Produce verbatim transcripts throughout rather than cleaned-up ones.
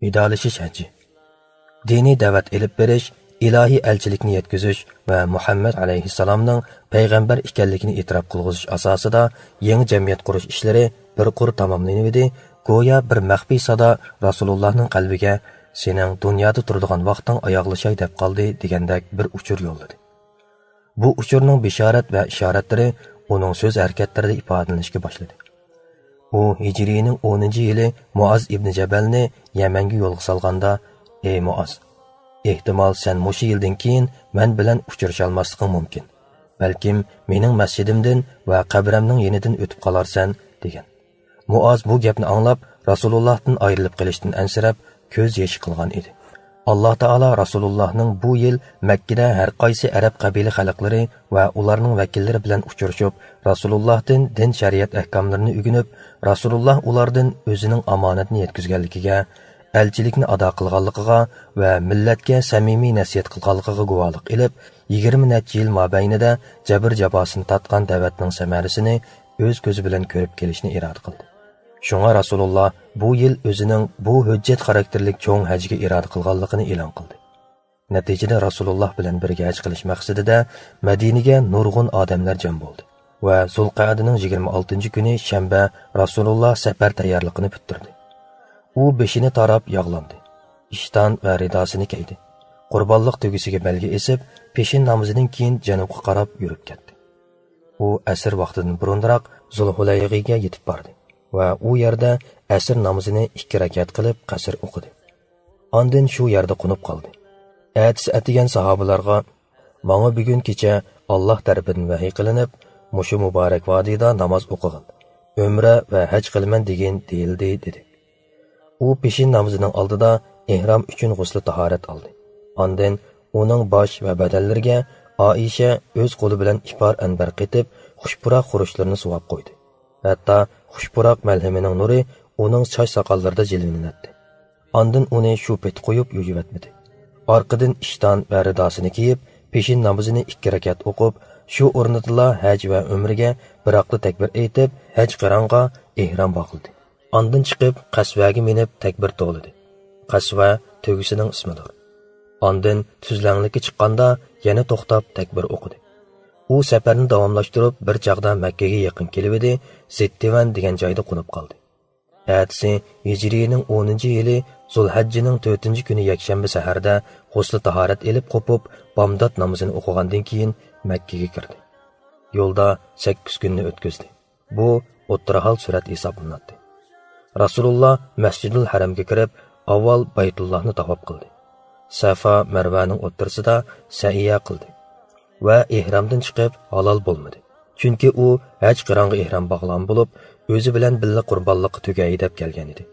ۋىدالىشىش ھەججى. دىنىي دەۋەت ئېلىپ بېرىش، ئىلاھىي ئەلچىلىكنى يەتكۈزۈش ۋە مۇھەممەد ئەلەيھىسسالامنىڭ پەيغەمبەر ئىكەنلىكىنى ئېتىراپ قىلغۇزۇش ئاساسىدا يېڭى جەمئىيەت قۇرۇش ئىشلىرى بىر قۇر تاماملىنىۋىدى، گويا بىر مەخپىي سادا رەسۇلۇللاھنىڭ قەلبىگە «سېنىڭ دۇنيادا تۇرىدىغان ۋاقتىڭ ئاياغلىشاي» دەپ قالدى دېگەندەك بىر ئۇچۇر يوللىدى. بۇ ئۇچۇرنىڭ بېشارەت ۋە ئىشارەتلىرى ئۇنىڭ سۆز ھەرىكەتلىرىدە ئىپادىلىنىشكە باشلىدى. ئۇ ھىجرىينىڭ ئونىنچى يىلى مۇئاز ئىبنى جەبەلنى يەمەنگە يولغا سالغاندا، «ئەي مۇئاز، ئېھتىمال سەن مۇشۇ يىلدىن كېيىن مەن بىلەن ئۇچرىشالماسلىقىڭ مۇمكىن. بەلكىم مېنىڭ مەسچىدىمدىن ۋە قەبرەمنىڭ يېنىدىن ئۆتۈپ قالارسەن» دېگەن. مۇئاز بۇ گەپنى ئاڭلاپ، رەسۇلۇللاھتىن ئايرىلىپ قېلىشتىن ئەنسىرەپ، كۆز يېشى قىلغان ئىدى. ئاللا تائالا رەسۇلۇللاھنىڭ بۇ يىل مەككىدە ھەر قايسى ئەرەب قەبىلە خەلقلىرى ۋە ئۇلارنىڭ ۋەكىللىرى بىلەن ئۇچرىشىپ، رەسۇلۇللاھتىن دىن شەرىئەت ئەھكاملىرىنى ئۆگىنىپ، رەسۇلۇللاھ ئۇلاردىن ئۆزىنىڭ ئامانىتىنى يەتكۈزگەنلىكىگە، ئەلچىلىكنى ئادا قىلغانلىقىغا ۋە مىللەتكە سەمىمىي نەسىھەت قىلغانلىقىغا گۇۋاھلىق ئېلىپ، يىگىرمە نەچچە يىل مابەينىدە جەبىر-جاپاسىنى تارتقان دەۋەتنىڭ سەمەرىسىنى ئۆز كۆزى بىلەن كۆرۈپ كېلىشنى ئىرادە قىلدى. شۇڭا رەسۇلۇللا بۇ يىل ئۆزىنىڭ بۇ ھۆججەت خاراكتېرلىك چوڭ ھەجگە ئىرادە قىلغانلىقىنى ئېلان قىلدى. نەتىجىدە رەسۇلۇللا بىلەن بىرگە ھەج قىلىش مەقسىتىدە مەدىنىگە نۇرغۇن ئادەملەر جەم بولدى ۋە زۇلقەئدىنىڭ يىگىرمە ئالتىنچى كۈنى شەنبە رەسۇلۇللا سەپەر تەييارلىقىنى پۈتتۈردى. ئۇ بېشىنى تاراپ ياغلاندى. ئىشتان ۋە رىداسىنى كىيدى. قۇربانلىق تۆگىسىگە بەلگە ئېسىپ، پېشىن نامىزىدىن كېيىن جەنۇبقا قاراپ يۈرۈپ كەتتى. ئۇ ئەسىر ۋاقتىدىن بۇرۇنراق زۇلھۇلەيغىگە يېتىپ باردى ۋە ئۇ يەردە ئەسىر نامىزىنى ئىككى رەكەت قىلىپ قەسىر ئوقۇدى. ئاندىن شۇ يەردە قونۇپ قالدى. ئەتىسى ئەتىگەن ساھابىلارغا، «ماڭا بۈگۈن كېچە ئاللا تەرىپىدىن ۋەھىي قىلىنىپ، مۇشۇ مۇبارەك ۋادىدا ناماز ئوقۇغىن، ئۆمرە ۋە ھەج قىلىمەن دېگىن» دېيىلدى، دېدى. ئۇ پېشىن نامىزىنىڭ ئالدىدا ئېھرام ئۈچۈن غۇسلى تاھارەت ئالدى. ئاندىن ئۇنىڭ باش ۋە بەدەنلىرىگە ئائىشە ئۆز قولى بىلەن ئىپار ئەنبەر قېتىپ، خۇش پۇراق خۇرۇچلىرىنى سۇۋاپ قويدى. ھەتتا خۇش پۇراق مەلھىمىنىڭ نۇرى ئۇنىڭ چاچ ساقاللىرىدا جىلۋىلىنەتتى. ئاندىن ئۇنى شۇ پېتى قويۇپ يۇيۇۋەتمىدى. ئارقىدىن ئىشتان ۋە رىداسىنى كىيىپ، پېشىن نامىزىنى ئىككى رەكەت ئوقۇپ، شۇ ئورنىدىلا ھەج ۋە ئۆمرىگە بىراقلا تەكبىر ئېيتىپ، ھەج قىرانغا ئېھرام باغلىدى. ئاندىن چىقىپ، قەسۋەگە مىنىپ تەكبىر توۋلىدى. قەسۋە تۆگىسىنىڭ ئىسمىدۇر. ئاندىن تۈزلەڭلىككە چىققاندا يەنە توختاپ تەكبىر ئوقۇدى. ئۇ سەپەرنى داۋاملاشتۇرۇپ، بىر چاغدا مەككىگە يېقىن كېلىۋىدى، زىتتىۋەن دېگەن جايدا قونۇپ قالدى. ئەتىسى ھىجرىينىڭ ئونىنچى يىلى زۇلھەججىنىڭ تۆتىنچى كۈنى يەكشەنبە سەھەردە غۇسلى تاھارەت ئېلىپ قوپۇپ، بامدات نامىزىنى ئوقۇغاندىن كېيىن مەككىگە كىردى. يولدا سەككىز كۈننى ئۆتكۈزدى. بۇ ئوتتۇرا ھال سۈرەت ھېسابلىناتتى. رەسۇلۇللا مەسجىدۇل ھەرەمگە كىرىپ، ئاۋۋال بەيتۇللاھنى تاۋاپ قىلدى. سەفا مەرۋەنىڭ ئوتتۇرىسىدا سەئىيە قىلدى ۋە ئېھرامدىن چىقىپ ھالال بولمىدى. چۈنكى ئۇ ھەج قىرانغا ئېھرام باغلىغان بولۇپ، ئۆزى بىلەن بىللە قۇربانلىققا تۈگەي دەپ كەلگەنىدى.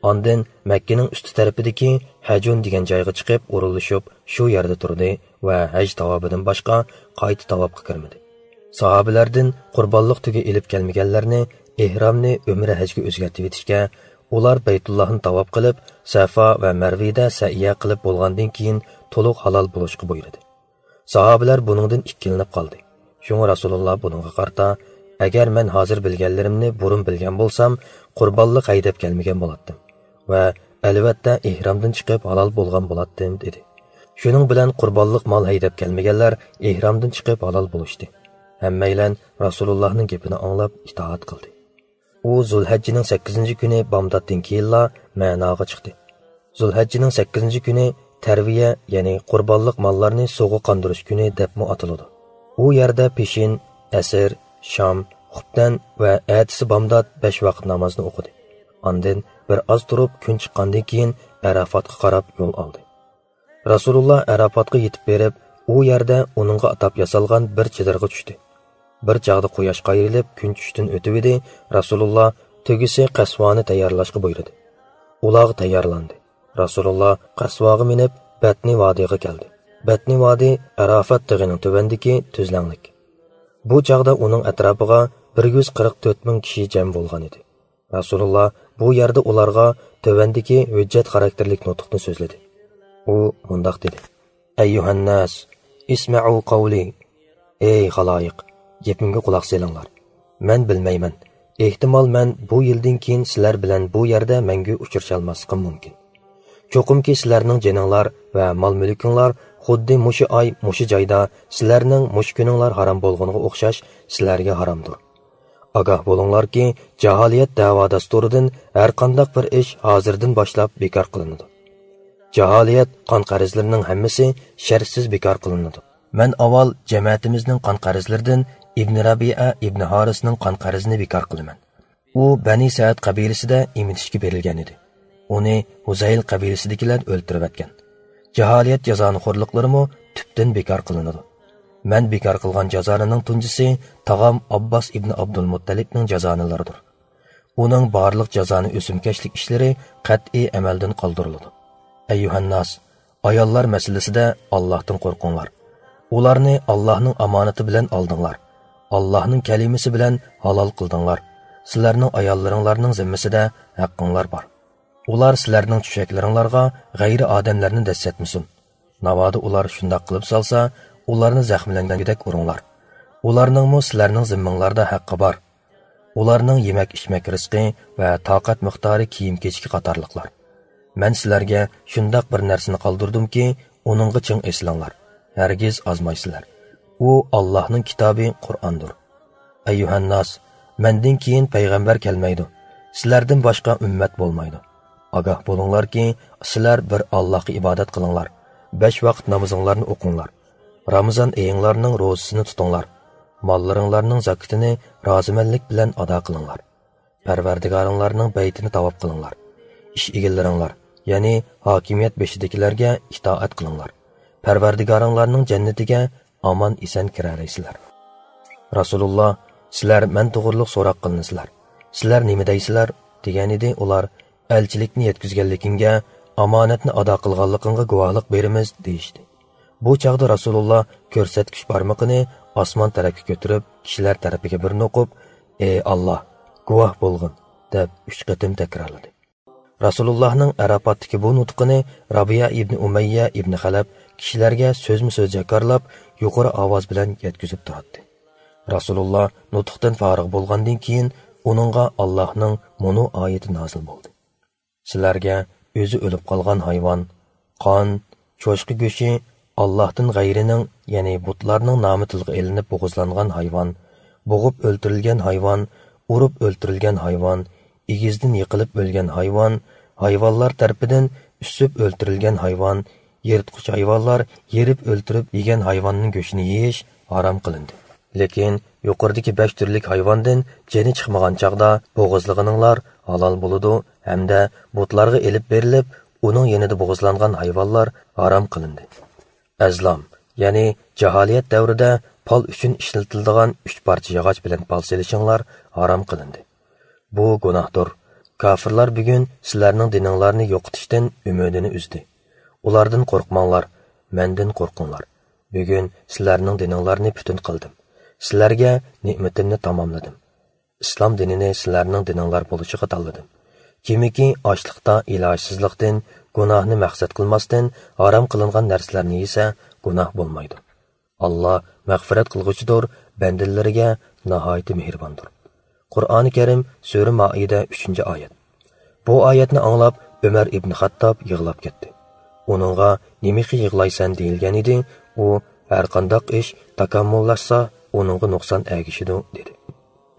ئاندىن مەككىنىڭ ئۈستى تەرىپىدىكى ھەجۇن دېگەن جايغا چىقىپ ئورۇنلىشىپ، شۇ يەردە تۇردى ۋە ھەج تاۋابىدىن باشقا قايتا تاۋاپقا كىرمىدى. ساھابىلەردىن قۇربانلىق تۆگە ئېلىپ كەلمىگەنلەرنى ئېھرامنى ئۆمرە ھەجگە ئۆزگەرتىۋېتىشكە، ئۇلار بەيتۇللاھنى تاۋاپ قىلىپ، سەفا ۋە مەرۋىدە سەئىيە قىلىپ بولغاندىن كېيىن تولۇق ھالال بولۇشقا بۇيرۇدى. ساھابىلەر بۇنىڭدىن ئىككىلىنىپ قالدى. شۇڭا رەسۇلۇللا بۇنىڭغا قارىتا، «ئەگەر مەن ھازىر بىلگەنلىرىمنى بۇرۇن بىلگەن بولسام، قۇربانلىق ھەيدەپ كەلمىگەن بولاتتىم ۋە ئەلۋەتتە ئېھرامدىن چىقىپ ھالال بولغان بولاتتىم» دېدى. شۇنىڭ بىلەن قۇربانلىق مال ھەيدەپ كەلمىگەنلەر ئېھرامدىن چىقىپ ھالال بولۇشتى. ھەممەيلەن رەسۇلۇللاھنىڭ گېپىنى ئاڭلاپ ئىتائەت قىلدى. ئۇ زۇلھەججىنىڭ سەككىزىنچى كۈنى بامداتتىن كېيىنلا مەناغا چىقتى. زۇلھەججىنىڭ سەككىزىنچى كۈنى تەرۋىيە، يەنى قۇربانلىق ماللارنى سۇغا قاندۇرۇش كۈنى دەپمۇ ئاتىلىدۇ. ئۇ يەردە پېشىن، ئەسىر، شام، خۇپتەن ۋە ئەتىسى بامدات بەش ۋاقىت نامازنى ئوقۇدى. ئاندىن بىر ئاز تۇرۇپ، كۈن چىققاندىن كېيىن ئەرافاتقا قاراپ يول ئالدى. رەسۇلۇللا ئەرافاتقا يېتىپ بېرىپ، ئۇ يەردە ئۇنىڭغا ئاتاپ ياسالغان بىر چېدىرغا چۈشتى. بىر چاغدا قۇياش قايرىلىپ، كۈن چۈشتىن ئۆتۈۋىدى، رەسۇلۇللا تۆگىسى قەسۋانى تەييارلاشقا بۇيرۇدى. ئۇلاغ تەييارلاندى. رەسۇلۇللا قەسۋاغا مىنىپ، بەتنى ۋادىغا كەلدى. بەتنى ۋادى ئەرافات تېغىنىڭ تۆۋەندىكى تۈزلەڭلىك. بۇ چاغدا ئۇنىڭ ئەتراپىغا بىر يۈز قىرىق تۆت مىڭ كىشى جەم بولغان ئىدى. رەسۇلۇللا بۇ يەردە ئۇلارغا تۆۋەندىكى ھۆججەت خاراكتېرلىك نۇتۇقنى سۆزلىدى. ئۇ مۇنداق دېدى: «ئەييۇھەنناس، ئىسمەئۇ قەۋلى. ئەي خالايىق، گېپىمگە قۇلاق سېلىڭلار. مەن بىلمەيمەن. ئېھتىمال، مەن بۇ يىلدىن كېيىن سىلەر بىلەن بۇ يەردە مەڭگۈ ئۇچرىشالماسلىقىم مۇمكىن. چوقۇمكى سىلەرنىڭ جېنىڭلار ۋە مال-مۈلكۈڭلار خۇددى مۇشۇ ئاي، مۇشۇ جايدا سىلەرنىڭ مۇشۇ كۈنۈڭلار ھارام بولغىنىغا ئوخشاش سىلەرگە ھارامدۇر. ئاگاھ بولۇڭلاركى، جاھالىيەت دەۋا دەستۇرىدىن ھەرقانداق بىر ئىش ھازىردىن باشلاپ بىكار قىلىنىدۇ. جاھالىيەت قان قەرزلىرىنىڭ ھەممىسى شەرتسىز بىكار قىلىنىدۇ. مەن ئاۋۋال جەمەتىمىزنىڭ قان قەرزلىرىدىن ئىبن رەبىئە ئىبن ھارىسنىڭ قان قەرزىنى بىكار قىلىمەن. ئۇ بەنى سەئەد قەبىلىسىدە ئېمىتىشكە بېرىلگەن ئىدى. ئۇنى ھۇزەيل قەبىلىسىدىكىلەر ئۆلتۈرۈۋەتكەن. جاھالىيەت جازانىخورلۇقلىرىمۇ تۈپتىن بىكار قىلىنىدۇ. مەن بىكار قىلغان جازانىنىڭ تۇنجىسى تاغام ئابباس ئىبن ئابدۇلمۇتتەلىپنىڭ جازانىلىرىدۇر. ئۇنىڭ بارلىق جازانە ئۆسۈمكەشلىك ئىشلىرى قەتئىي ئەمەلدىن قالدۇرۇلىدۇ. ئەييۇھەنناس، ئاياللار مەسىلىسىدە ئاللاھتىن قورقۇڭلار. ئۇلارنى ئاللاھنىڭ ئامانىتى بىلەن ئالدىڭلار. ئاللاھنىڭ كەلىمىسى بىلەن ھالال قىلدىڭلار. سىلەرنىڭ ئاياللىرىڭلارنىڭ زىممىسىدە ھەققىڭلار بار. ئۇلار سىلەرنىڭ چۆچەكلىرىڭلارغا غەيرىي ئادەملەرنى دەسسەتمىسۇن. ناۋادا ئۇلار شۇنداق قىلىپ سالسا، ئۇلارنى زەخىملەنگۈدەك ئۇرۇڭلار. ئۇلارنىڭمۇ سىلەرنىڭ زىممىڭلاردا ھەققى بار. ئۇلارنىڭ يېمەك-ئىچمەك رىزقى ۋە تاقەت مىقدارى كىيىم-كېچىكى قاتارلىقلار. مەن سىلەرگە شۇنداق بىر نەرسىنى قالدۇردۇمكى، ئۇنىڭغا چىڭ ئېسىلىڭلار، ھەرگىز ئازمايسىلەر. ئۇ ئاللاھنىڭ كىتابى قۇرئاندۇر. ئەييۇھەنناس، مەندىن كېيىن پەيغەمبەر كەلمەيدۇ. سىلەردىن باشقا ئۈممەت بولمايدۇ. ئاگاھ بولۇڭلاركى، سىلەر بىر ئاللاھقا ئىبادەت قىلىڭلار. بەش ۋاقىت نامىزىڭلارنى ئوقۇڭلار. رامىزان ئېيىڭلارنىڭ روزىسىنى تۇتۇڭلار. ماللىرىڭلارنىڭ زاكىتىنى رازىمەنلىك بىلەن ئادا قىلىڭلار. پەرۋەردىگارىڭلارنىڭ بەيتىنى تاۋاپ قىلىڭلار. ئىش ئىگىلىرىڭلار، يەنى ھاكىمىيەت بېشىدىكىلەرگە ئىتائەت قىلىڭلار. پەرۋەردىگارىڭلارنىڭ جەننىتىگە ئامان-ئېسەن كىرەلەيسىلەر. رەسۇلۇللا، سىلەر مەن توغرۇلۇق سوراق قىلىنىسىلەر. سىلەر نېمە دەيسىلەر؟ دېگەنىدى ئۇلار، ئەلچىلىكنى يەتكۈزگەنلىكىڭگە، ئامانەتنى ئادا قىلغانلىقىڭغا گۇۋاھلىق بېرىمىز، دېيىشتى. بۇ چاغدا رەسۇلۇللا كۆرسەتكۈچ بارمىقىنى ئاسمان تەرەپكە كۆتۈرۈپ، كىشىلەر تەرىپىگە بىر نوقۇپ، ئى ئاللا، گۇۋاھ بولغىن، دەپ ئۈچ قېتىم تەكرارلىدى. رەسۇلۇللاھنىڭ ئەرەپاتتىكى بۇ نۇتقىنى رابىيە ئىبنى ئۇمەييە ئىبنى خەلەپ كىشىلەرگە سۆزمۇ سۆز جاكارلاپ، يۇقىرى ئاۋاز بىلەن يەتكۈزۈپ تۇراتتى. رەسۇلۇللا نۇتۇقتىن پارىغ بولغاندىن كېيىن، ئۇنىڭغا ئاللاھنىڭ مۇنۇ ئايىتى نازىل بولدى. سىلەرگە ئۆزى ئۆلۈپ قالغان ھايۋان، قان، چوشقا گۆشى، ئاللاھتىن غەيرىنىڭ، يەنى بۇتلارنىڭ نامى تىلغا ئېلىنىپ بوغۇزلانغان ھايۋان، بوغۇپ ئۆلتۈرۈلگەن ھايۋان، ئۇرۇپ ئۆلتۈرۈلگەن ھايۋان، ئېگىزدىن يىقىلىپ ئۆلگەن ھايۋان، ھايۋانلار تەرىپىدىن ئۈسۈپ ئۆلتۈرۈلگەن ھايۋان، يىرتقۇچ ھايۋانلار يېرىپ ئۆلتۈرۈپ يېگەن ھايۋاننىڭ گۆشىنى يېيىش ھارام قىلىندى. لېكىن يۇقىرىدىكى بەش تۈرلۈك ھايۋاندىن جېنى چىقمىغان چاغدا بوغۇزلىغىنىڭلار ھالال بولىدۇ ھەمدە بۇتلارغا ئېلىپ بېرىلىپ، ئۇنىڭ يېنىدا بوغۇزلانغان ھايۋانلار ھارام قىلىندى. ئەزلام، يەنى جاھالىيەت دەۋرىدە پال ئۈچۈن ئىشلىتىلىدىغان ئۈچ پارچە ياغاچ بىلەن پال سېلىشىڭلار ھارام قىلىندى. بۇ گۇناھتۇر. كاپىرلار بۈگۈن سىلەرنىڭ دىنىڭلارنى يوقىتىشتىن ئۈمىدىنى ئۈزدى. ئۇلاردىن قورقماڭلار، مەندىن قورقۇڭلار. بۈگۈن سىلەرنىڭ دىنىڭلارنى پۈتۈن قىلدىم. سىلەرگە نېمىتىمنى تاماملىدىم. ئىسلام دىنىنى سىلەرنىڭ دىنىڭلار بولۇشىغا تاللىدىم. كىمكى ئاچلىقتا ئىلاجسىزلىقتىن، گۇناھنى مەقسەت قىلماستىن، ھارام قىلىنغان نەرسىلەرنى يېسە، گۇناھ بولمايدۇ. ئاللا مەغپىرەت قىلغۇچىدۇر، بەندىلىرىگە ناھايىتى مېھرىباندۇر. قۇرئانى كەرىم، سۈرە مائىدە، ئۈچىنچى ئايەت. بۇ ئايەتنى ئاڭلاپ، ئۆمەر ئىبن خەتتاب يىغلاپ كەتتى. ئۇنىڭغا، نېمىشقا يىغلايسەن؟ دېيىلگەنىدى، ئۇ، ھەرقانداق ئىش تاكامۇللاشسا، ئۇنىڭغا نۇقسان ئەگىشىدۇ، دېدى.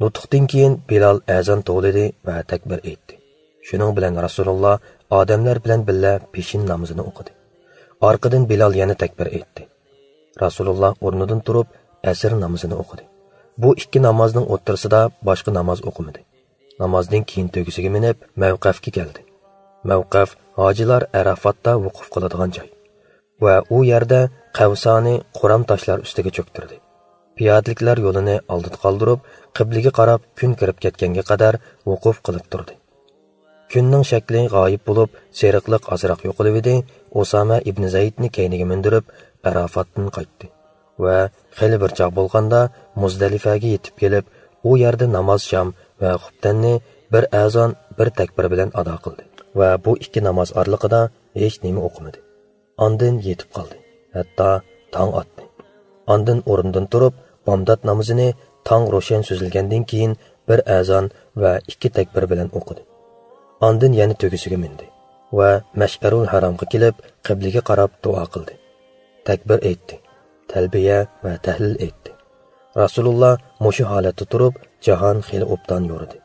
نۇتۇقتىن كېيىن بىلال ئەزان توۋلىدى ۋە تەكبىر ئېيتتى. شۇنىڭ بىلەن رەسۇلۇللا ئادەملەر بىلەن بىللە پېشىن نامىزىنى ئوقۇدى. ئارقىدىن بىلال يەنە تەكبىر ئېيتتى. رەسۇلۇللا ئورنىدىن تۇرۇپ، ئەسىر نامىزىنى ئوقۇدى. بۇ ئىككى نامازنىڭ ئوتتۇرىسىدا باشقا ناماز ئوقۇمىدى. نامازدىن كېيىن تۆگىسىگە مىنىپ، مەۋقەفكە كەلدى. مەۋقەف ھاجىلار ئەرەفاتتا ۋۇقۇف قىلىدىغان جاي. ۋە ئۇ يەردە قەۋسانى قورام تاشلار ئۈستىگە چۆكتۈردى. پىيادىلىكلەر يولىنى ئالدىدا قالدۇرۇپ، قىبلىگە قاراپ كۈن كىرىپ كەتكەنگە قەدەر ۋۇقۇف قىلىپ تۇردى. كۈننىڭ شەكلى غايىب بولۇپ، سېرىقلىق ئازراق يوقىلىۋىدى، ئۇسامە ئىبنى زەيدنى كەينىگە مىندۈرۈپ، ئەرەفاتتىن قايتتى. ۋە خېلى بىر چاغ بولغاندا مۇزدەلىفەگە يېتىپ كېلىپ، ئۇ يەردە ناماز شام ۋە خۇپتەننى بىر ئەزان، بىر تەكبىر بىلەن ئادا قىلدى. ۋە بۇ ئىككى ناماز ئارىلىقىدا ھېچ نېمە ئوقۇمىدى. ئاندىن يېتىپ قالدى. ھەتتا تاڭ ئاتتى. ئاندىن ئورنىدىن تۇرۇپ، بامدات نامىزىنى تاڭ روشەن سۈزۈلگەندىن كېيىن بىر ئەزان ۋە ئىككى تەكبىر بىلەن ئوقۇدى. ئاندىن يەنە تۆگىسىگە مىندى. ۋە مەشئەرۇل ھارامغا كېلىپ، قىبلىگە قاراپ دۇئا قىلدى. تەكبىر ئېيتتى. تەلبىيە ۋە تەھلىل ئېيتتى. رەسۇلۇللا مۇشۇ ھالەتتە تۇرۇپ، جاھان خېلى ئوبدان يورۇدى.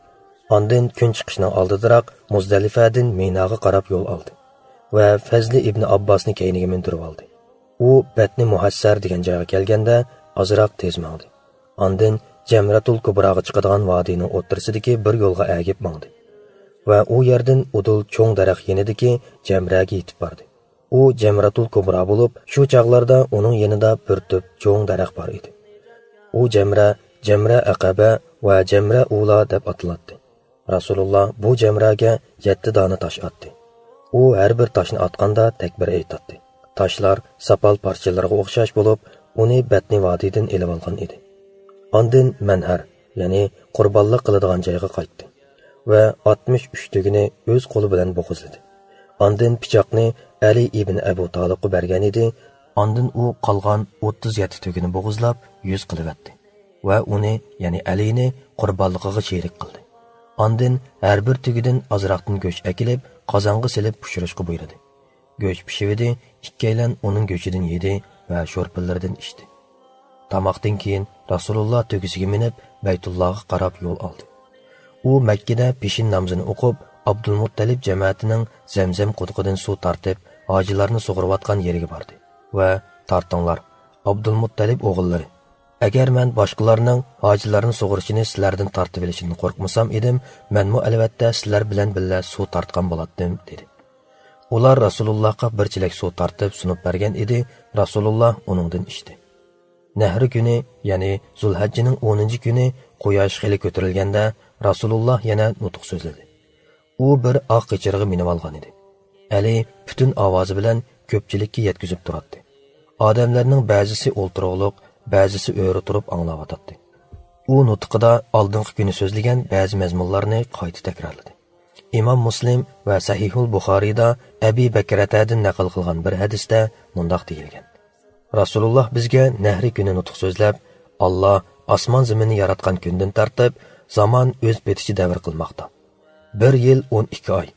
ئاندىن كۈن چىقىشنىڭ ئالدىدىراق مۇزدەلىفەدىن مىناغا قاراپ يول ئالدى ۋە فەزلى ئىبنى ئابباسنى كەينىگە مىندۈرۈۋالدى. ئۇ بەتنى مۇھەسسەر دېگەن جايغا كەلگەندە، ئازراق تېز ماڭدى. ئاندىن جەمرەتۇل كۇبراغا چىقىدىغان ۋادىنىڭ ئوتتۇرىسىدىكى بىر يولغا ئەگىپ ماڭدى ۋە ئۇ يەردىن ئۇدۇل چوڭ دەرەخ يېنىدىكى جەمرەگە يېتىپ باردى. ئۇ جەمرەتۇل كۇبرا بولۇپ، شۇ چاغلاردا ئۇنىڭ يېنىدا بىر تۈپ چوڭ دەرەخ بار ئىدى. ئۇ جەمرە، جەمرە ئەقەبە ۋە جەمرە ئۇلا دەپ ئاتىلاتتى. رەسۇلۇللا بۇ جەمرەگە يەتتە دانە تاش ئاتتى. ئۇ ھەر بىر تاشنى ئاتقاندا تەكبىر ئېيتاتتى. تاشلار ساپال پارچىلىرىغا ئوخشاش بولۇپ، ئۇنى بەتنى ۋادىدىن ئېلىۋالغان ئىدى. ئاندىن مەنھەر، يەنى قۇربانلىق قىلىدىغان جايغا قايتتى ۋە ئاتمىش ئۈچ تۆگىنى ئۆز قولى بىلەن بوغۇزلىدى. ئاندىن پىچاقنى ئەلى ئىبن ئەبۇ تالىپقا بەرگەن ئىدى. ئاندىن ئۇ قالغان ئوتتۇز يەتتە تۆگىنى بوغۇزلاپ، يۈز قىلىۋەتتى ۋە ئۇنى، يەنى ئەلىنى قۇربانلىقىغا شېرىك قىلدى. ئاندىن ھەر بىر تۆگىدىن ئازراقتىن گۆش ئەكېلىپ، قازانغا سېلىپ پىشۇرۇشقا بۇيرۇدى. گۆش پىشىۋىدى، ئىككىيلەن ئۇنىڭ گۆشىدىن يېدى ۋە شورپىلىرىدىن ئىچتى. تاماقتىن كېيىن رەسۇلۇللا تۆگىسىگە مىنىپ، بەيتۇللاغا قاراپ يول ئالدى. ئۇ مەككىدە پېشىن نامىزىنى ئوقۇپ، ئابدۇلمۇتتەلىپ جەمەتىنىڭ زەمزەم قۇدۇقىدىن سۇ تارتىپ، ھاجىلارنى سۇغۇرۇۋاتقان يېرىگە باردى ۋە، «تارتىڭلار، ئابدۇلمۇتتەلىپ ئوغۇللىرى! ئەگەر مەن باشقىلارنىڭ ھاجىلارنى سۇغۇرۇشىنى سىلەردىن تارتىۋېلىشىدىن قورقمىسام ئىدىم، مەنمۇ ئەلۋەتتە سىلەر بىلەن بىللە سۇ تارتقان بولاتتىم» دېدى. ئۇلار رەسۇلۇللاغا بىر چېلەك سۇ تارتىپ سۇنۇپ بەرگەن ئىدى، رەسۇلۇللا ئۇنىڭدىن ئىچتى. نەھرى كۈنى، يەنى زۇلھەججىنىڭ ئونىنچى كۈنى قۇياش خېلى كۆتۈرۈلگەندە، رەسۇلۇللا يەنە نۇتۇق سۆزلىدى. ئۇ بىر ئاق غېچىرغا مىنىۋالغان ئىدى. ئەلى پۈتۈن ئاۋازى بىلەن كۆپچىلىككە يەتكۈزۈپ تۇراتتى. ئادەملەرنىڭ بەزىسى ئولتۇرۇقلۇق، بەزىسى ئۆرە تۇرۇپ ئاڭلاۋاتاتتى. ئۇ نۇتقىدا ئالدىنقى كۈنى سۆزلىگەن بەزى مەزمۇنلارنى قايتا تەكرارلىدى. ئىمام مۇسلىم ۋە سەھىھۇل بۇخارىيدا ئەبى بەكرەتەدىن نەقىل قىلغان بىر ھەدىستە مۇنداق دېيىلگەن: رەسۇلۇللا بىزگە نەھرى كۈنى نۇتۇق سۆزلەپ، «ئاللا ئاسمان زېمىننى ياراتقان كۈندىن تارتىپ زامان ئۆز پېتىچە دەۋر قىلماقتا. بىر يىل ئون ئىككى ئاي،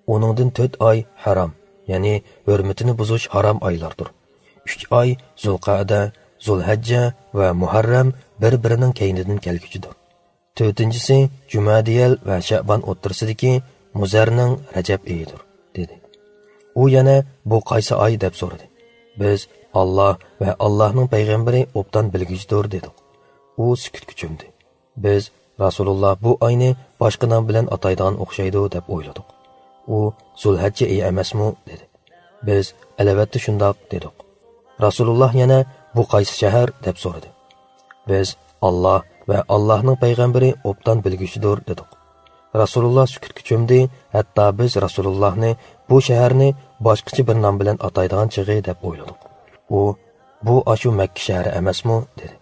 ئۇنىڭدىن تۆت ئاي ھارام، يەنى ھۆرمىتىنى بۇزۇش ھارام ئايلاردۇر. ئۈچ ئاي، زۇلقەئدە، زۇلھەججە ۋە مۇھەررەم، بىر-بىرىنىڭ كەينىدىن كەلگۈچىدۇر. تۆتىنچىسى جۇمادىيەل ۋە شەئبان ئوتتۇرىسىدىكى مۇزەرنىڭ رەجەب ئېيىدۇر» دېدى. ئۇ يەنە: «بۇ قايسى ئاي؟» دەپ سورىدى. بىز: «ئاللا ۋە ئاللانىڭ پەيغەمبىرى ئوبدان بىلگۈچىدۇر» دېدۇق. ئۇ سۈكۈتكە چۆمدى. بىز: «رەسۇلۇللا بۇ ئاينى باشقا نام بىلەن ئاتايدىغان ئوخشايدۇ» دەپ ئويلىدۇق. ئۇ: «زۇلھەججە ئېيى ئەمەسمۇ؟» دېدى. بىز: «ئەلۋەتتە شۇنداق» دېدۇق. رەسۇلۇللا يەنە: «بۇ قايسى شەھەر؟» دەپ سورىدى. بىز: «ئاللا ۋە ئاللانىڭ پەيغەمبىرى ئوبدان بىلگۈچىدۇر» دېدۇق. رەسۇلۇللا سۈكۈتكە چۆمدى، ھەتتا بىز رەسۇلۇللانى بۇ شەھەرنى باشقىچە بىر نام بىلەن ئاتايدىغان چېغى دەپ ئويلىدۇق. ئۇ: «بۇ ئاشۇ مەككە شەھىرى ئەمەسمۇ؟» دېدى.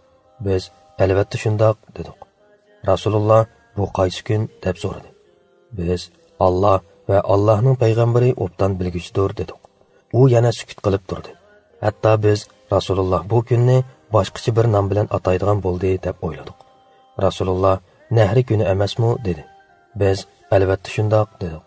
بىز: «ئەلۋەتتە شۇنداق» دېدۇق. رەسۇلۇللا: «بۇ قايسى كۈن؟» دەپ سورىدى. بىز: «ئاللا ۋە ئاللانىڭ پەيغەمبىرى ئوبدان بىلگۈچىدۇر» دېدۇق. ئۇ يەنە سۈكۈت قىلىپ تۇردى. ھەتتا بىز رەسۇلۇللا بۇ كۈننى باشقىچە بىر نام بىلەن ئاتايدىغان بولدى دەپ ئويلىدۇق. رەسۇلۇللا: «نەھرى كۈنى ئەمەسمۇ؟» دېدى. بىز: «ئەلۋەتتە شۇنداق» دېدۇق.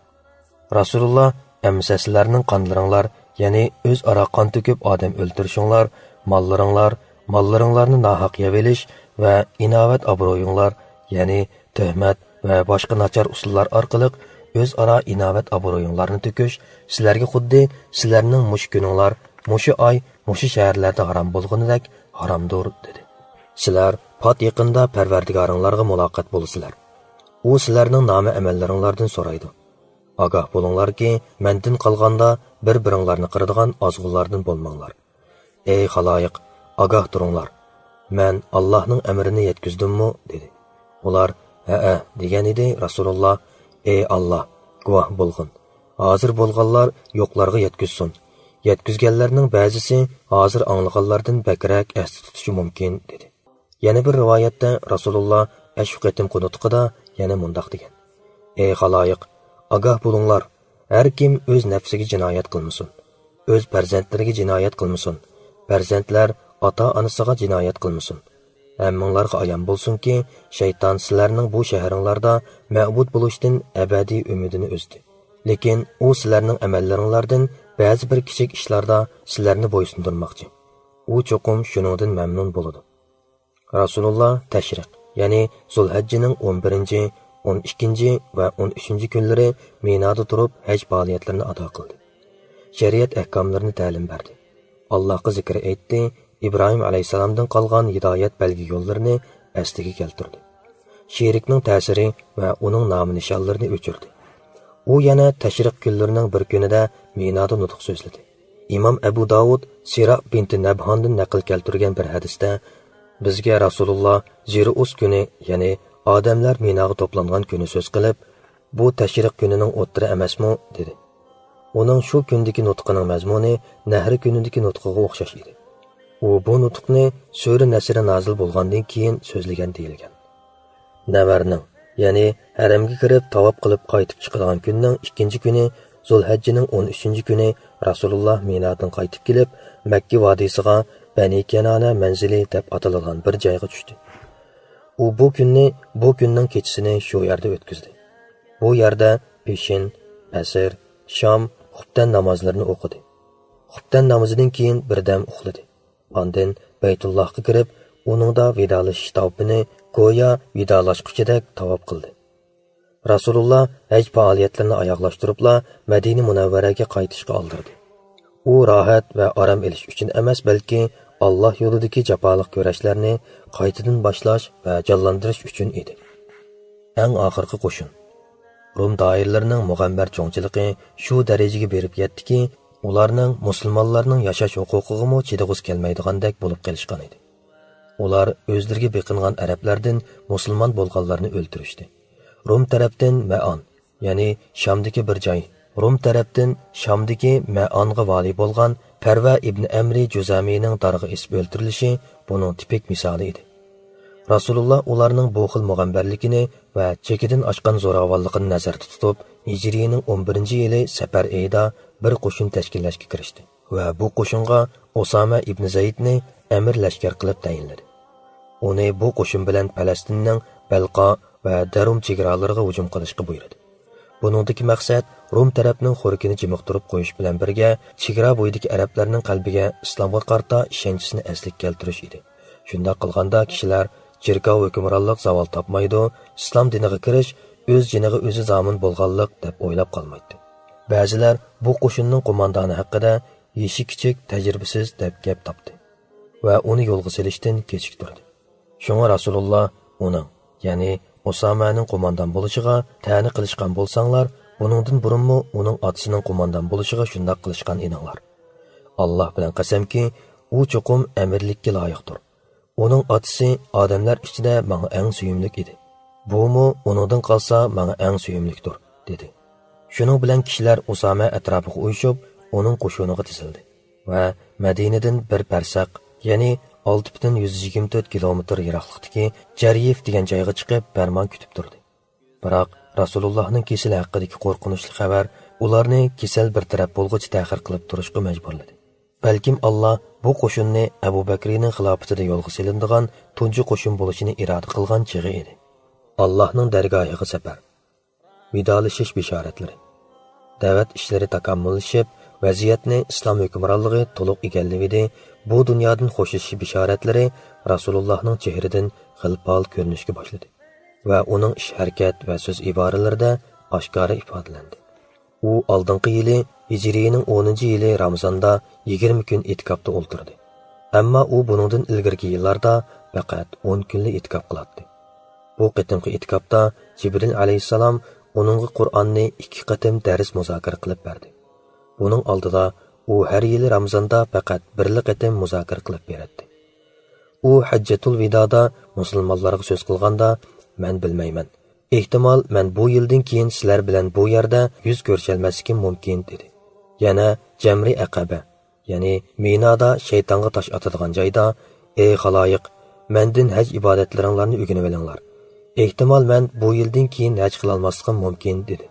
رەسۇلۇللا: «ئەمىسە سىلەرنىڭ قانلىرىڭلار، يەنى ئۆزئارا قان تۆكۈپ ئادەم ئۆلتۈرۈشۈڭلار، ماللىرىڭلار، ماللىرىڭلارنى ناھەق يەۋېلىش ۋە ئىناۋەت ئابرۇيۇڭلار، يەنى تۆھمەت ۋە باشقا ناچار ئۇسۇللار ئارقىلىق ئۆزئارا ئىناۋەت ئابرۇيۇڭلارنى تۆكۈش سىلەرگە خۇددى سىلەرنىڭ مۇشۇ كۈنۈڭلار مۇشۇ ئاي، مۇشۇ شەھەرلەردە ھارام بولغىنىدەك ھارامدۇر» دېدى. «سىلەر پات يېقىندا پەرۋەردىگارىڭلارغا مۇلاقات بولىسىلەر. ئۇ سىلەرنىڭ نامە ئەمەللىرىڭلاردىن سورايدۇ. ئاگاھ بولۇڭلاركى، مەندىن قالغاندا بىر-بىرىڭلارنى قىرىدىغان ئازغۇنلاردىن بولماڭلار. ئەي خالايىق، ئاگاھ تۇرۇڭلار! مەن ئاللاھنىڭ ئەمرىنى يەتكۈزدۈممۇ؟» دېدى. ئۇلار: «ھەئە» دېگەن ئىدى. رەسۇلۇللا: «ئەي ئاللا، گۇۋاھ بولغىن! ھازىر بولغانلار يوقلارغا يەتكۈزسۇن. يەتكۈزگەنلەرنىڭ بەزىسى ھازىر ئاڭلىغانلاردىن بەكرەك ئەستە تۇتۇشى مۇمكىن» دېدى. يەنە بىر رىۋايەتتە رەسۇلۇللا ئەشۇ قېتىمقى نۇتقىدا يەنە مۇنداق دېگەن: «ئەي خالايىق، ئاگاھ بولۇڭلار! ھەر كىم ئۆز نەپسىگە جىنايەت قىلمىسۇن، ئۆز پەرزەنتلىرىگە جىنايەت قىلمىسۇن، پەرزەنتلەر ئاتا-ئانىسىغا جىنايەت قىلمىسۇن. ھەممىڭلارغا ئايان بولسۇنكى، شەيتان سىلەرنىڭ بۇ شەھىرىڭلاردا مەبۇد بولۇشتىن ئەبەدىي ئۈمىدىنى ئۈزدى. لېكىن ئۇ سىلەرنىڭ ئەمەللىرىڭلاردىن بەزى بىر كىچىك ئىشلاردا سىلەرنى بويسۇندۇرماقچى. ئۇ چوقۇم شۇنىڭدىن مەمنۇن بولىدۇ. رەسۇلۇللا تەشرىق، يەنى زۇلھەججىنىڭ ئون بىرىنچى، ئون ئىككىنچى ۋە ئون ئۈچىنچى كۈنلىرى مىنادا تۇرۇپ ھەج پائالىيەتلىرىنى ئادا قىلدى. شەرىئەت ئەھكاملىرىنى تەلىم بەردى. ئاللاھقا زىكىر ئېيتتى، ئىبراھىم ئەلەيھىسسالامدىن قالغان ھىدايەت بەلگە يوللىرىنى ئەسلىگە كەلتۈردى. شېرىكنىڭ تەسىرى ۋە ئۇنىڭ نامى نىشانلىرىنى ئۆچۈردى. ئۇ يەنە تەشرىق كۈنلىرىنىڭ بىر كۈنىدە مىنادا نۇتۇق سۆزلىدى. ئىمام ئەبۇ داۋۇد سىرا بىنتى نەبھاندىن نەقىل كەلتۈرگەن بىر ھەدىستە، بىزگە رەسۇلۇللا زىرۇئۇس كۈنى، يەنى ئادەملەر مىناغا توپلانغان كۈنى سۆز قىلىپ، بۇ تەشرىق كۈنىنىڭ ئوتتۇرا ئەمەسمۇ؟ دېدى. ئۇنىڭ شۇ كۈندىكى نۇتقىنىڭ مەزمۇنى نەھرى كۈنىدىكى نۇتقىغا ئوخشاش ئىدى. ئۇ بۇ نۇتۇقنى سۈرە نەسر نازىل بولغاندىن كېيىن سۆزلىگەن دېيىلگەن. نەۋەرنىڭ، يەنى ھەرەمگە كىرىپ تاۋاپ قىلىپ قايتىپ چىقىدىغان كۈننىڭ ئىككىنچى كۈنى، زۇلھەججىنىڭ ئون ئۈچىنچى كۈنى رەسۇلۇللا مىنادىن قايتىپ كېلىپ، مەككە ۋادىسىغا بەنى كەنانە مەنزىلى دەپ ئاتىلىدىغان بىر جايغا چۈشتى. ئۇ بۇ كۈننى، بۇ كۈننىڭ كېچىسىنى شۇ يەردە ئۆتكۈزدى. بۇ يەردە پېشىن، ئەسىر، شام، خۇپتەن نامازلىرىنى ئوقۇدى. خۇپتەن نامىزىدىن كېيىن بىردەم ئۇخلىدى. ئاندىن بەيتۇللاھقا كىرىپ، ئۇنىڭدا ۋىدالىشىش تاۋىپىنى گويا ۋىدالاشقۇچىدەك تاۋاپ قىلدى. رەسۇلۇللا ھەج پائالىيەتلىرىنى ئاياغلاشتۇرۇپلا مەدىنە مۇنەۋۋەرەگە قايتىشقا ئالدىردى. ئۇ راھەت ۋە ئارام ئېلىش ئۈچۈن ئەمەس، بەلكى ئاللاھ يولىدىكى جاپالىق كۈرەشلەرنى قايتىدىن باشلاش ۋە جانلاندۇرۇش ئۈچۈن ئىدى. ئەڭ ئاخىرقى قوشۇن. روم دائىرىلىرىنىڭ مۇغەمبەر چوڭچىلىقى شۇ دەرىجىگە بېرىپ يەتتىكى، ئۇلارنىڭ مۇسۇلمانلارنىڭ ياشاش ھوقۇقىغىمۇ چىدىغۇسى كەلمەيدىغاندەك بولۇپ قېلىشقان ئىدى. ئۇلار ئۆزلىرىگە بېقىنغان ئەرەبلەردىن مۇسۇلمان بولغانلارنى ئۆلتۈرۈشتى. روم تەرەپتىن مەئان، يەنى شامدىكى بىر جاي، روم تەرەپتىن شامدىكى مەئانغا ۋالىي بولغان پەرۋە ئىبنى ئەمرى جۇزامىنىڭ دارغا ئېسىپ ئۆلتۈرۈلۈشى بۇنىڭ تىپىك مىسالى ئىدى. رەسۇلۇللا ئۇلارنىڭ بۇ خىل مۇغەمبەرلىكىنى ۋە چېكىدىن ئاشقان زوراۋانلىقىنى نەزەردە تۇتۇپ، ھىجرىيىنىڭ ئون بىرىنچى يىلى سەپەر ئېيىدا بىر قوشۇن تەشكىللەشكە كىرىشتى ۋە بۇ قوشۇنغا ئۇسامە ئىبنى زەيدنى ئەمىر لەشكەر قىلىپ تەيىنلىدى. ئۇنى بۇ قوشۇن بىلەن پەلەستىننىڭ بەلقا ۋە دەرۇم چېگرالىرىغا ھۇجۇم قىلىشقا بۇيرۇدى. بۇنىڭدىكى مەقسەت روم تەرەپنىڭ خورىكىنى جىمىقتۇرۇپ قويۇش بىلەن بىرگە، چېگرا بويىدىكى ئەرەبلەرنىڭ قەلبىگە ئىسلامغا قارىتا ئىشەنچىسىنى ئەسلىگە كەلتۈرۈش ئىدى. شۇنداق قىلغاندا كىشىلەر چېركاۋ ھۆكۈمرانلىق زاۋال تاپمايدۇ، ئىسلام دىنىغا كىرىش ئۆز جېنىغا ئۆزى زامىن بولغانلىق دەپ ئويلاپ قالمايتتى. بەزىلەر بۇ قوشۇننىڭ قوماندانى ھەققىدە يېشى كىچىك، تەجرىبىسىز دەپ گەپ تاپتى ۋە ئۇنى يولغا سېلىشتىن كېچىكتۈردى. شۇڭا رەسۇلۇللا ئۇنىڭ، يەنى ئۇسامەنىڭ قوماندان بولۇشىغا تەنە قىلىشقان بولساڭلار، بۇنىڭدىن بۇرۇنمۇ ئۇنىڭ ئاتىسىنىڭ قوماندان بولۇشىغا شۇنداق قىلىشقان ئىدىڭلار. ئاللاھ بىلەن قەسەمكى، ئۇ چوقۇم ئەمىرلىككە لايىقتۇر. ئۇنىڭ ئاتىسى ئادەملەر ئىچىدە ماڭا ئەڭ سۆيۈملۈك ئىدى. بۇمۇ ئۇنىڭدىن قالسا ماڭا ئەڭ سۆيۈملۈكتۇر، دېدى. شۇنىڭ بىلەن كىشىلەر ئۇسامە ئەتراپىغا ئۇيۇشۇپ، ئۇنىڭ قوشۇنىغا تىزىلدى ۋە مەدىنىدىن بىر پەرسەخ، يەنى ئالتە پۈتۈن يۈز يىگىرمە تۆت كىلومېتىر يىراقلىقتىكى جەريىف دېگەن جايغا چىقىپ بەرمان كۈتۈپ تۇردى. بىراق، رەسۇلۇللاھنىڭ كېسىلى ھەققىدىكى قورقۇنچلۇق خەۋەر ئۇلارنى كېسەل بىر تەرەپ بولغۇچە تەخىر قىلىپ تۇرۇشقا مەجبۇرلىدى. بەلكىم ئاللا بۇ قوشۇننى ئەبۇ بەكرىنىڭ خىلاپىتىدە يولغا سېلىنىدىغان تۇنجى قوشۇن بولۇشىنى ئىرادە قىلغان چېغى ئىدى. ئاللاھنىڭ دەرگاھىغا سەپەر. ۋىدالىشىش بېشارەتلىرى. دەۋەت ئىشلىرى تاكامۇللىشىپ، ۋەزىيەتنى ئىسلام ھۆكۈمرانلىقى تولۇق ئىگىلىۋىدى. بۇ دۇنيادىن خوشلىشىش بېشارەتلىرى رەسۇلۇللاھنىڭ چېھرىدىن خىلپال كۆرۈنۈشكە باشلىدى ۋە ئۇنىڭ ئىش-ھەرىكەت ۋە سۆز-ئىبارىلىرىدە ئاشكارا ئىپادىلەندى. ئۇ ئالدىنقى يىلى، ھىجرىينىڭ ئونىنچى يىلى رامىزاندا يىگىرمە كۈن ئېتىكاپتا ئولتۇردى. ئەمما ئۇ بۇنىڭدىن ئىلگىرىكى يىللاردا پەقەت ئون كۈنلا ئېتىكاپ قىلاتتى. بۇ قېتىمقى ئېتىكاپتا جىبرىل ئەلەيھىسسالام ئۇنىڭغا قۇرئاننى ئىككى قېتىم دەرس مۇزاكىرە قىلىپ بەردى. بۇنىڭ ئالدىدا ئۇ ھەر يىلى رامىزاندا پەقەت بىرلا قېتىم مۇزاكىرە قىلىپ بېرەتتى. ئۇ ھەججەتۇل ۋىدادا مۇسۇلمانلارغا سۆز قىلغاندا، مەن بىلمەيمەن. ئېھتىمال، مەن بۇ يىلدىن كېيىن سىلەر بىلەن بۇ يەردە يۈز كۆرۈشەلمەسلىكىم مۇمكىن، دېدى. يەنە جەمرى ئەقەبە، يەنى مىنادا شەيتانغا تاش ئاتىدىغان جايدا، ئەي خالايىق، مەندىن ھەج ئىبادەتلىرىڭلارنى ئۆگىنىۋېلىڭلار. ئېھتىمال، مەن بۇ يىلدىن كېيىن ھەج قىلالماسلىقىم مۇمكىن، دېدى.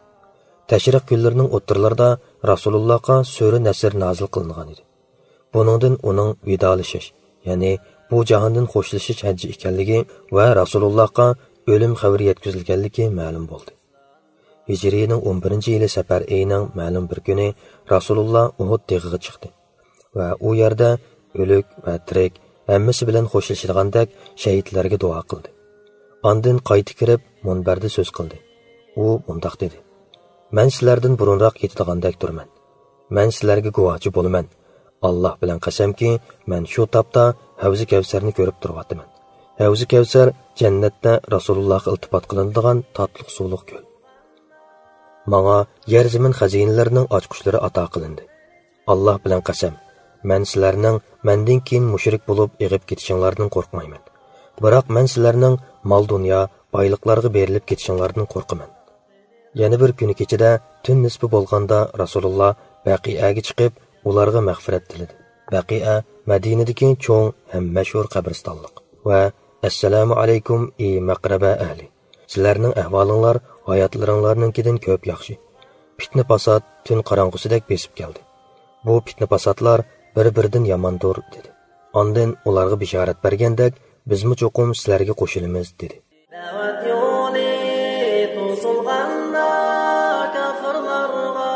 تەشرىق كۈنلىرىنىڭ ئوتتۇرىلىرىدا رەسۇلۇللاھقا سۈرە نەسر نازىل قىلىنغان ئىدى. بۇنىڭدىن ئۇنىڭ ۋىدالىشىش، يەنى بۇ جاھاندىن خوشلىشىش ھەججى ئىكەنلىكى ۋە رەسۇلۇللاھقا ئۆلۈم خەۋىرى يەتكۈزۈلگەنلىكى مەلۇم بولدى. ھىجرىينىڭ ئون بىرىنچى يىلى سەپەر ئېيىنىڭ مەلۇم بىر كۈنى رەسۇلۇللا ئۇھۇد تېغىغا چىقتى ۋە ئۇ يەردە ئۆلۈك ۋە تىرىك ھەممىسى بىلەن خوشلىشىدىغاندەك شەھىدلەرگە دۇئا قىلدى. ئاندىن قايتا كىرىپ مۇنبەردە سۆز قىلدى. ئۇ مۇنداق دېدى: «مەن سىلەردىن بۇرۇنراق كېتىدىغاندەك تۇرىمەن. مەن سىلەرگە گۇۋاھچى بولىمەن. ئاللاھ بىلەن قەسەمكى، مەن شۇ تاپتا ھەۋزى كەۋسەرنى كۆرۈپ تۇرۇۋاتىمەن. ھەۋزى كەۋسەر جەننەتتە رەسۇلۇللاھقا ئىلتىپات قىلىنىدىغان تاتلىق سۇلۇق كۆل. ماڭا يەر زېمىن خەزىنىلىرىنىڭ ئاچقۇچلىرى ئاتا قىلىندى. ئاللاھ بىلەن قەسەم، مەن سىلەرنىڭ مەندىن كېيىن مۇشرىك بولۇپ ئېغىپ كېتىشىڭلاردىن قورقمايمەن. بىراق مەن سىلەرنىڭ مال-دۇنيا، بايلىقلارغا بېرىلىپ كېتىشىڭلاردىن قورقىمەن.» يەنە بىر كۈنى كېچىدە تۈن نىسپى بولغاندا رەسۇلۇللا بەقىئەگە چىقىپ، ئۇلارغا مەغپىرەت تىلىدى. بەقىئە مەدىنىدىكى چوڭ ھەم مەشھۇر قەبرىستانلىق. ۋە «ئەسسالامۇ ئەلەيكۇم، ئى مەقرەبە ئەھلى! سىلەرنىڭ ئەھۋالىڭلار ھاياتلىرىڭلارنىڭكىدىن كۆپ ياخشى. پىتنە-پاسات تۈن قاراڭغۇسىدەك بېسىپ كەلدى. بۇ پىتنە-پاساتلار بىر-بىرىدىن ياماندۇر» دېدى. ئاندىن ئۇلارغا بېشارەت بەرگەندەك، «بىزمۇ چوقۇم سىلەرگە قوشۇلىمىز» دېدى. دەۋەت يولى توسۇلغاندا كاپىرلارغا،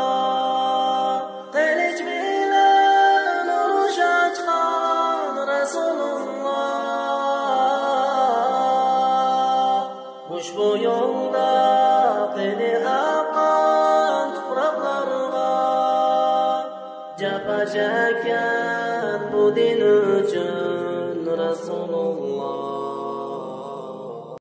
قىلىچ بىلەن ئۇرۇش ئاچقان رەسۇلۇللا. ئۇشبۇ يولدا قېنى ئاققان تۇپراقلارغا، جاپا چەككەن بۇ دىن ئۈچۈن